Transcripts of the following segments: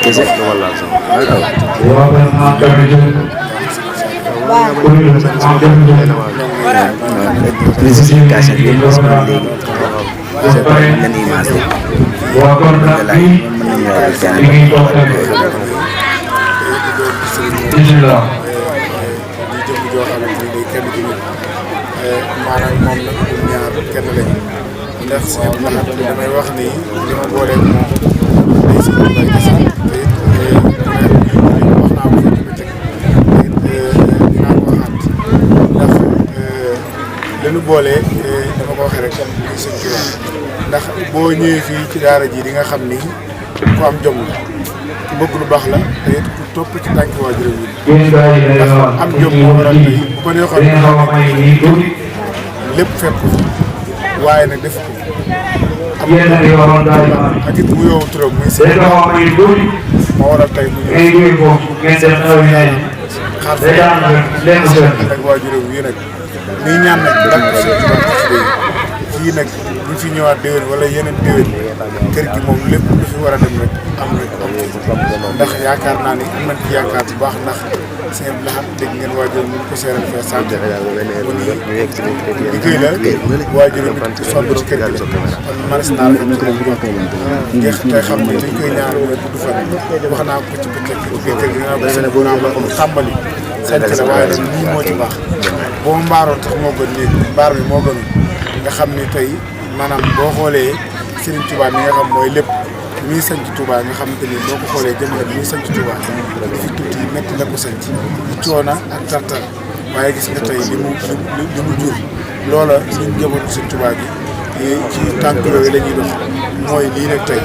kese précification bi léegi leen image maanaam moom nag ñaar kenn lañ ndax si damay wax ni li ma booleeg moom day si bay gis te it wax naa ko fi te it dinaa ko waxaat ndax li nu boolee dama ko waxee rek comme li sëñ bi wax ndax boo ñëwee fii ci daara ji di nga xam ni ku am jom la ku bëgg lu baax la te it ku topp ci tànki waajuram yi ndax am jom moo waral tey bu ko neexoon lépp fekk ko waaye nag def ko am ak it mu yow turam muy seen moo waral tey mu ñëw xaar ak waajuram yi nag muy ñaan nag dàq fii nag bu fi ñëwaat déwén wala yeneen déwén kër gi moom lépp lu fi war a dem rek am nañ ko ndax yaakaar naa ni am nañ ci yaakaar bu baax ndax seen laxat dégg ngeen waajur mu ko seeral fee sant mu ni liggéey la waajur bi sonn ci kër gi kon maris naa la ngeex tey xam ne dañ koy ñaanal mooy gudd fan wax naa ko ci bëccëg biir kër gi naa ko seen bu naa ba tàmbali sant la waaye nag lii moo ci baax boo mbaaroon sax moo gën léegi mbaar bi moo gën nga xam ni tey maanaam boo xoolee Serigne Touba mi nga xam mooy lépp li muy sanc Touba nga xamante ni boo ko xoolee jamono bi muy sanc Touba li fi tuuti métti la ko sanc coona ak tartar waaye gis nga tey li mu jur loola ñun njabootu Serigne Touba gi ci tànk yooyu la ñuy dox mooy lii nag tey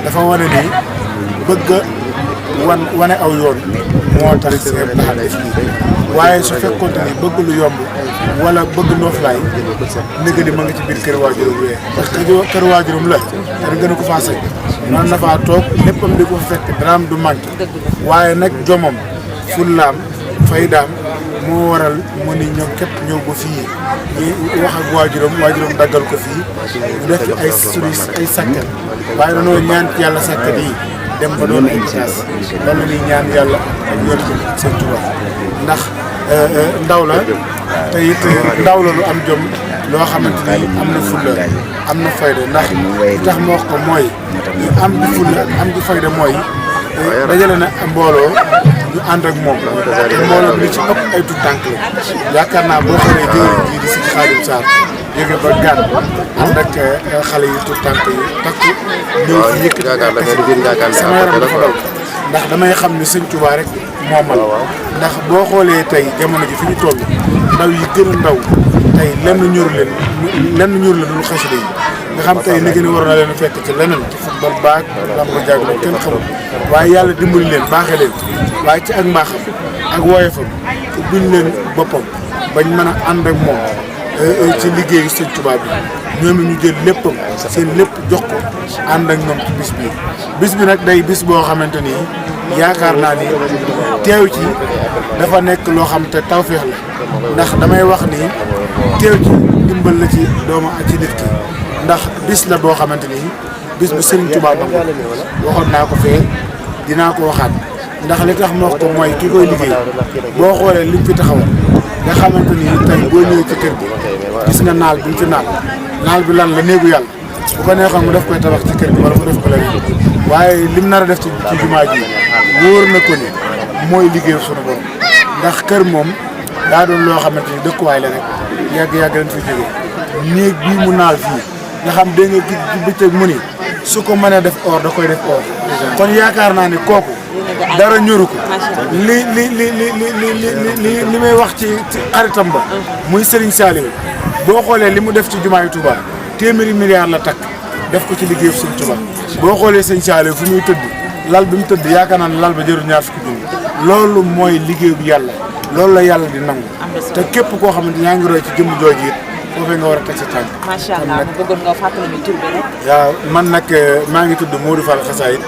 dafa wane ni bëgg a wane aw yoon moo tax seen naxa def lii waaye su fekkoon ni bëgg lu yomb wala bëgg nooflaay ndëgg di ma nga ci biir kër waajuram wee parce que kër waajuram la te gën a ko faa sañ noonu na faa toog léppam di ko fekk daraam du manqué waaye nag jomam fullaam faydaam moo waral mu ni ñoom képp ñëw ba fii ñu wax ak waajuram daggal ko fii ñu def ay suris ay sakkat waaye dañoo ñaan ci yàlla sakkat yi dem ba doon ay bagages loolu la ñuy ñaan yàlla ak yoon bi seen Tuubaa ndax ndaw la te it ndaw la lu am jom loo xamante ni am na fulla am na fayda ndax li tax ma wax ko mooy ñu am di fulla am di fayda mooy dajale na mbooloo ñu ànd ak moom te mbooloo bi li ci ëpp ay tuut tànk la yaakaar naa boo xoolee jëwriñ ji di si Xaadim Sarr jóge ba Gànn ànd ak xale yi tuut tànk yi takku ñëw fi yëkkati sama yaram dafa daw ndax damay xam ni Sëñ Tuubaa rek moo man ndax boo xoolee tey jamono ji fi ñu toll ndaw yi gën a ndaw tey lenn ñor leen lu xasida yi nga xam tey ni gën a waroon na leen fekk ci leneen ci football baag lamb jaag la kenn xamul waaye yàlla dimbali leen baaxee leen waaye ci ak mbaaxam ak woyofam buñ leen boppam bañ mën a ànd ak moom ci liggéeyu Sëñ Tuubaa bi ñoom ñu jël léppam seen lépp jox ko ànd ak ñoom ci bis bi nag day bis boo xamante ni yaakaar naa ni teew ci dafa nekk loo xam te tawféex la ndax damay wax ni teew ci dimbal la ci doomu ak ci nit ki ndax bis la boo xamante ni bis bu Serigne Touba nangu waxoon naa ko fee dinaa ko waxaat ndax li tax ma wax ko mooy ki koy liggéey boo xoolee lim fi taxawal nga xamante ni tey boo ñëwee ci kër gi gis nga naal bi mu fi naal bi lan la néegu yàlla bu ko neexoon mu def koy tabax ci kër gi wala mu def ko leneen waaye lim nar a def ci jumaa ji wóor na ko ni mooy liggéeyu sunu borom ndax kër moom daa doon loo xamante ni dëkkuwaay la rek yàgg lañ fi jógee néeg bii mu naal fii nga xam dégg nga ci bëccëg mu ni su ko mënee def or da koy def or kon yaakaar naa ni kooku dara ñoru ko li may wax ci xaritam ba muy Serigne Saliou boo xoolee li mu def ci jumaa yu Touba téeméeri milliards la takk def ko ci liggéeyu Sëñ Touba boo xoolee Sëñ Saliou fu muy tëdd lal bi mu tëdd yaakaar naa ne lal ba jëru ñaar fukki junni loolu mooy liggéey bu yàlla loolu la yàlla di nangu te képp koo xamante ñaa ngi roy ci jëmm jooju it foofee nga war a teg sa tànk. macha allah mu bëggoon nga fàttali ñu tur bi rek. waaw man nag maa ngi tudd Modou Fall Xasaayid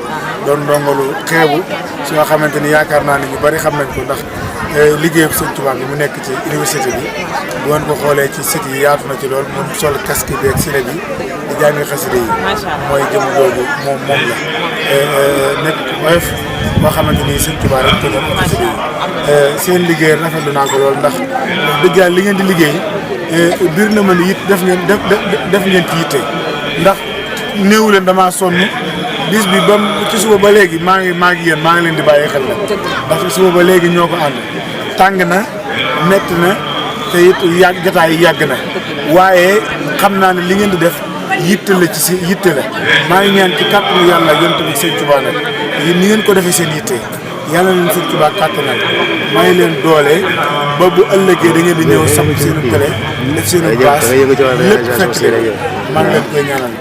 doon ndongalu xeebu si nga xamante ni yaakaar naa ne ñu bari xam nañ ko ndax liggéeyu Sëñ Tuubaa bi mu nekk ci université bi bu ngeen ko xoolee ci site yi yaatu na ci lool mu sol casque bi ak sile bi di jàng xasida yi mooy jëm jooju moom la nekk woyof boo xamante ni sëñ Tuubaa rek ko ñor xasida yi seen liggéey rafetlu naa ko lool ndax dëgg yàlla li ngeen di liggéey biir na ma ni it def ngeen ci yitte ndax néewu leen damaa sonn bis bi ba ci suba ba léegi maa ngi yéen maa ngi leen di bàyyi xel nag ndax ci suba ba léegi ñoo ko ànd tàng na metti na te it jotaay yi yàgg na waaye xam naa ne li ngeen di def yitte la ci yitte la maa ngi ñaan ci kàttanu yàlla yonent bi sëñ Tuubaa nag ni ngeen ko defee seen yitte yàlla leen sëñ Tuubaa kàttanal maa ngi leen doole ba bu ëllëgee da ngeen di ñëw samp seen télé def seen place lépp fekk leen maa ngi leen koy ñaanal.